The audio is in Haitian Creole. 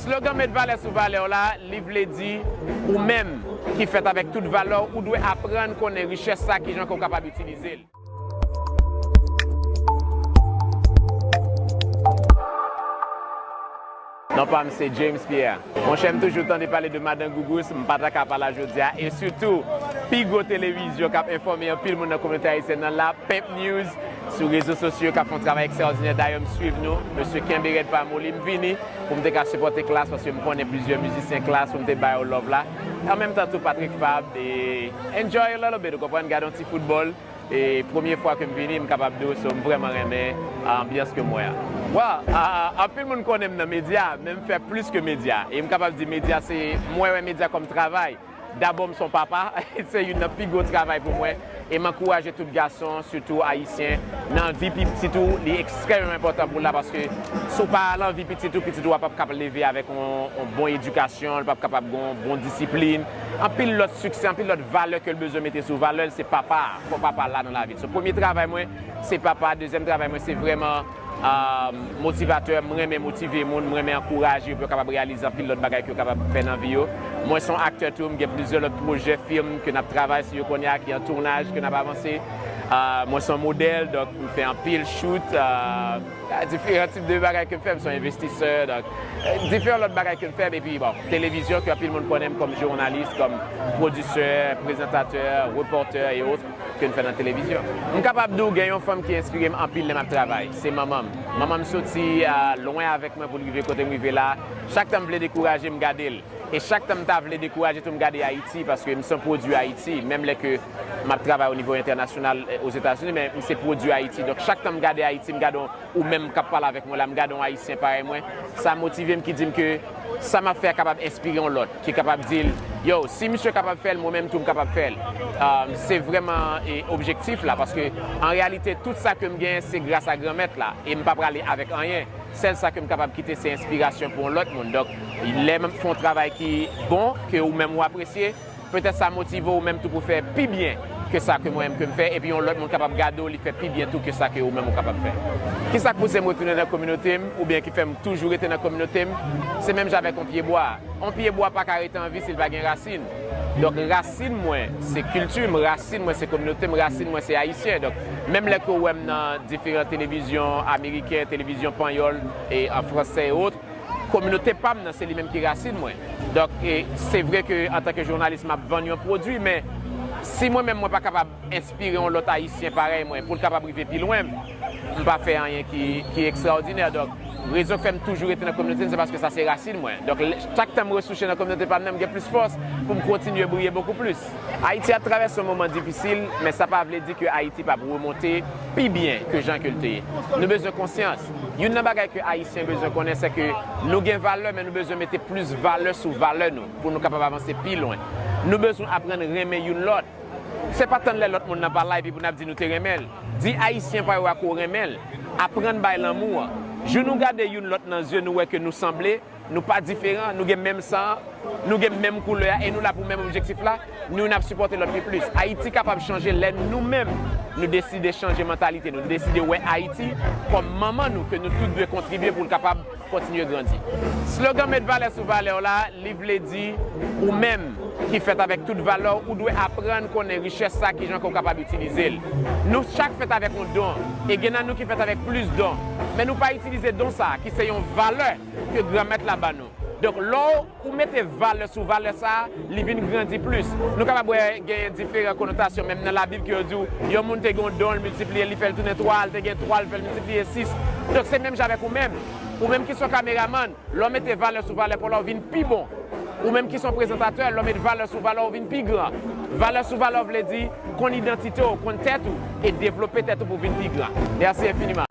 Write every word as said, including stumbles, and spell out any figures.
Slogan Met valè sou valè w la, li vle di ou menm ki fèt avèk tout valè w, ou dwe aprann konnen richès sa, kijan ke w kapab itilize l. Non pa m se James Pierre. Monchè, m toujou tande pale de Madan Gougous, m pa ta ka pa la jodi a. E sitou, pi gwo televizyon k ap enfòme anpil moun nan kominote ayisyèn nan la, Pimp News, sou rezo sosyo k ap fè yon travay ekstraòdinè. Dayè, m swiv nou. Mesye, kenbe rèd pa moli. M vini pou m te ka sipòte Klass, paske m konnen plizyè mizisyen Klass, pou m te ba yo love la. An menm tan tou, Patrick Fabre, e enjoy a little bit, ou konprann, gade yon ti foutbòl. E premye fwa ke m vini, m kapab di w, so m vrèman renmen, a, anbyans ke m wè a. Well, a, anpil moun konnen m nan medya, men m fè plis ke medya. E m kapab di medya se, mwen wè medya kòm travay. Dabò, m se yon papa, se youn nan pi gwo travay pou mwen. E m ankouraje tout gason, sitou ayisyen, nan vi pitit ou, li ekstrèmman enpòtan pou l la, paske si w pa al nan vi pitit ou, pitit ou a p ap kab leve avèk yon, yon bon edikasyon, li p ap kapab gen yon bon disiplin. Anpil lòt siksè, anpil lòt valè ke l bezwen mete sou valè l, se papa a. Fò papa a la nan lavi l. So, premye travay mwen, se papa. Dezyèm travay mwen, se vrèman, ah, motivatè. M renmen motive moun, m renmen ankouraje yo pou yo kapab reyalize anpil lòt bagay ke yo kapab fè nan vi yo. Mwen se yon aktè tou, m gen plizyè lòt pwojè fim ke n ap travay sou yo kounye a, ki an tounaj, ke n ap avanse. Ah, mwen se yon modèl, donk m fè anpil shoot. Ah, diferan tip de bagay ke m fè, m se yon envestisè, donk, eh, diferan lòt bagay ke m fè, epi, bon, televizyon, ke anpil moun konnen m kòm jounalis, kòm pwodisè, prezantatè, repòtè e otre, ke n fè nan televizyon. M kapab di w gen yon fanm ki enspire m anpil lè m ap travay, se manman m. Manman m soti, ah, lwen avèk mwen pou l rive kote m rive la. Chak tan m vle dekouraje, m gade l. E chak tan m ta vle dekouraje tou, m gade Ayiti, paske m se yon pwodui Ayiti. Menm lè ke m ap travay o nivo entènasyonal, eh, Ozetazini, men m se pwodui Ayiti. Donk, chak tan m gade Ayiti, m gade yon, ou menm k ap pale avèk mwen la, m gade yon Ayisyen parèy mwen, sa motive m, ki di m ke sa m ap fè a kapab enspire yon lòt, ki kapab di l, yo, si misye kapab fè l, mwen menm tou m kapab fè l. Ah, se vrèman, eh, objektif la, paske an reyalite, tout sa ke m genyen, se gras a Granmèt la, e m pa prale avèk anyen. Sèl sa ke m kapab kite, se enspirasyon pou yon lòt moun. Donk, lè m fè yon travay ki bon, ke ou menm ou apresye, petèt sa motive ou menm tou pou fè pi byen ke sa ke mwen menm ke m fè, epi yon lòt moun kapab gade w, li fè pi byen tou ke sa ke ou menm ou kapab fè. Kisa k pouse m retounen nan kominote m, oubyen ki fè m toujou rete nan kominote m? Se menm jan avèk yon pyebwa. Yon pyebwa pa ka rete an vi si l pa gen rasin. Donk, rasin mwen, se kilti m, rasin mwen, se kominote m, rasin mwen, se ayisyen. Donk, menm lè ke w wè m nan diferan televizyon ameriken, televizyon panyòl, e an fransè e otre, kominote pa m nan, se li menm ki rasin mwen. Donk, e, se vre ke antanke jounalis, m ap vann yon pwodui, men si mwen menm, mwen pa kapab enspire yon lòt ayisyen parèy mwen pou l kapab rive pi lwen, m pa fè anyen ki, ki ekstraòdinè. Donk, rezon k fè m toujou rete nan kominote m, se paske sa se rasin mwen. Donk, lè, chak tan m resouche nan kominote pa m nan, m gen plis fòs pou m kontinye briye bokou plis. Ayiti ap travèse yon moman difisil, men sa pa vle di ke Ayiti p ap remonte pi byen ke jan ke l te ye. Nou bezwen konsyans. Youn nan bagay ke Ayisyen bezwen konnen, se ke nou gen valè, men nou bezwen mete plis valè sou valè nou pou nou kapab avanse pi lwen. Nou bezwen aprann renmen youn lòt. Se pa tann lè lòt moun nan pa la epi pou n ap di nou te renmen l. Di Ayisyen pa yo a ke w renmen l. Aprann bay lanmou an. Jou nou gade youn lòt nan zye, nou wè ke nou sanble, nou pa diferan, nou gen menm san an, nou gen menm koulè a, e nou la pou menm objektif la, nou youn ap sipòte lòt pi plis. Ayiti kapab chanje lè nou menm, nou deside chanje mantalite nou, nou deside wè Ayiti kòm manman nou, ke nou tout dwe kontribye pou l kapab kontinye grandi. Slogan Met valè sou valè w la, li vle di ou menm ki fèt avèk tout valè w, ou dwe aprann konnen richès sa, kijan ke w kapab itilize l. Nou chak fèt avèk yon don, e gen nan nou ki fèt avèk plis don, men nou pa itilize don sa, ki se yon valè ke Granmèt la ba nou. Donk, lè w, ou mete valè sou valè sa, li vin grandi plis. Nou kapab wè genyen diferan konotasyon, menm nan Labib, ke yo di w, yon moun te gen yon don, l miltipliye l, li fè l tounen twa, l te gen twa, l fè l miltipliye sis. Donk, se menm jan avèk ou menm. Ou menm ki se yon kameramann, lè w mete valè sou valè pa w la, w vin pi bon. Ou menm ki se yon prezantatè, lè w met valè sou valè, w vin pi gran. Valè sou valè vle di konn idantite w, konn tèt ou, e devlope tèt ou pou w vin pi gran. Mèsi enfiniman.